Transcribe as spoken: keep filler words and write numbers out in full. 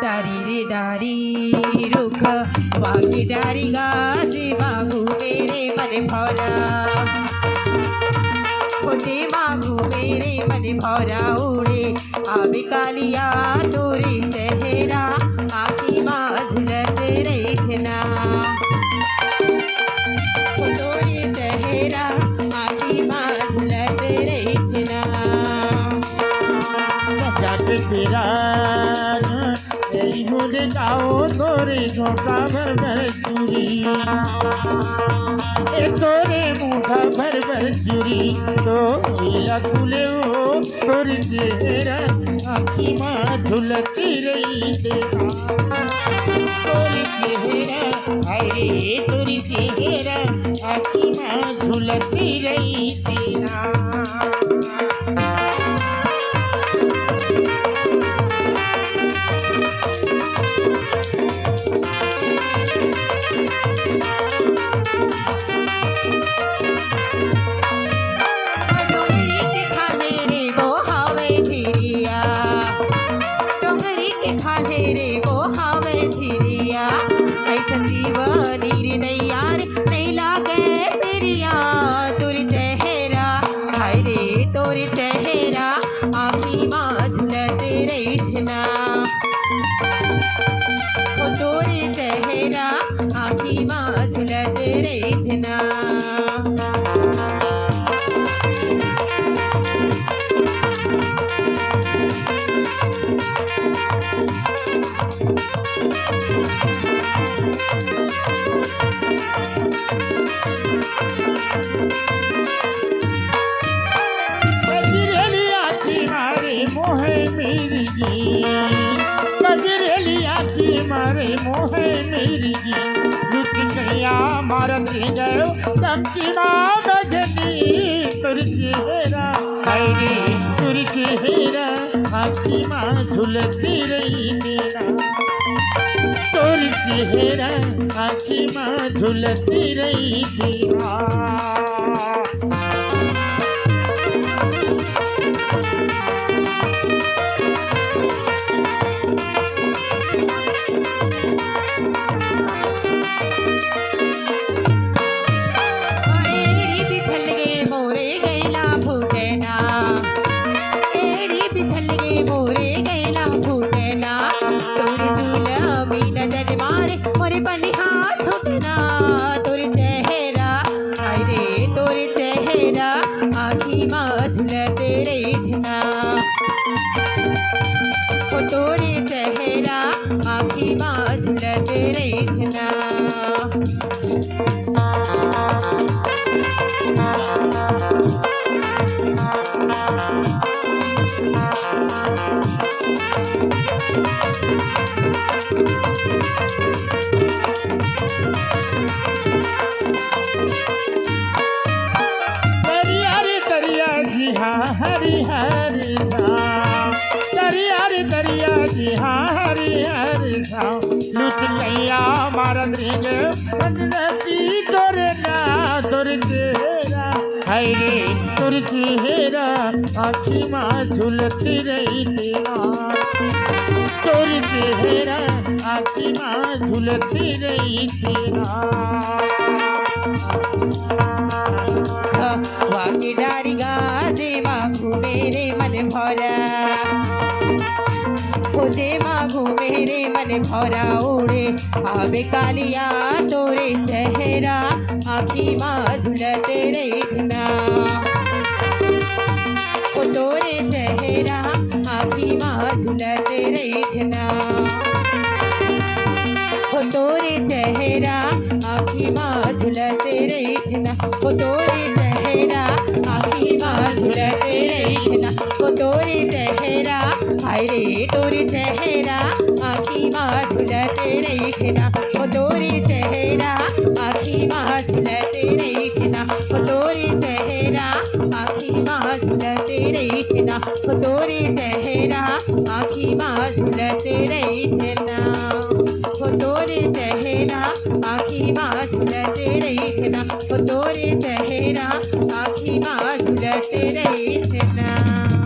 डारी रे डारी, रुख वाके डारी गा, जे मागू मेरे मन भौरा। ओ जे मागू मेरे मन भौरा उड़े, आवे कालिया तोरे चेहरा, आँखी मा झुलत रहिथे ना। ओ तोरे चेहरा, आँखी मा झुलत रहिथे ना। जाके तेरा तेरी मुझे गाओ तोरी झोंका भर भर चूरी, ए तोरे मुठा भर भर चूरी, तो लीला कुले ओ तोरी चेहरा, आँखी मा झुलती रहिथे ना। तोरी चेहरा, अरे तोरी चेहरा, आँखी मा झुलती रहिथे ना। डोंगरी के खाल्हे रे बोहावे झिरिया, डोंगरी के खाल्हे रे बोहावे झिरिया, अइसन जीवनी रे नैया रे नइ लागे पिरिया, तोर चेहरा, हाय रे तोर चेहरा, आँखी मा झुलत रहिथे ना। ओ तोर चेहरा, आँखी मा झुलत रहिथे ना। कजरेली आँखी मारे मोहे मिर्गी, कजरेली आँखी मारे मोहे मिर्गी, लुट गया मारत गयो चमकी मा बजनी, तोर चेहरा, हाय रे तोर चेहरा, आँखी मा झुलती रहिथे ना। तोर चेहरा, आँखी मा झुलती रहिथे ना। एड़ी बिछल गे मोरे गैला फूटना, एड़ी बिछल गे मोरे गैला फूटना, तोर जुलमी नजर मारे मोरे पनिहा छूटना, तोर चेहरा, हाय रे तोर चेहरा, आँखी मा झुलत रहिथे ना। ओ तोर चेहरा, आँखी मा झुलत रहिथे ना। दरिया रे दरिया जी हाँ हरी हरी धाम, दरिया रे दरिया जी हाँ हरी हरी धाम, लुट गया मारत रे नदी तोर ना, तोर चेहरा, हाय रे तोर चेहरा, आँखी मा झुलती रहिथे ना। तोर चेहरा, आँखी मा झुलती रहिथे ना। वाके डारी गा, जे मा घूमे रे मन भौरा, ओ जे मा घूमे रे मन भौरा उड़े, आवे कालिया तोर चेहरा, आँखी मा झुलत रहिथे ना। ओ तोर चेहरा, आँखी मा झुलत रहिथे ना। ओ तोर चेहरा, आँखी मा झुलत रहिथे ना। ओ तोर चेहरा, आँखी मा झुलत रहिथे ना। ओ तोर चेहरा, हाय रे तोर चेहरा, आँखी मा झुलत रहिथे ना। ओ तोर चेहरा, आँखी मा झुलत रहिथे ना। ओ तोर चेहरा, आँखी मा झुलत रहिथे ना। ओ तोर चेहरा, आँखी मा झुलत रहिथे ना। ओ तोर चेहरा, आँखी मा झुलत रहिथे ना, ओ तोरे चेहरा आँखी मा झुलत रहिथे ना।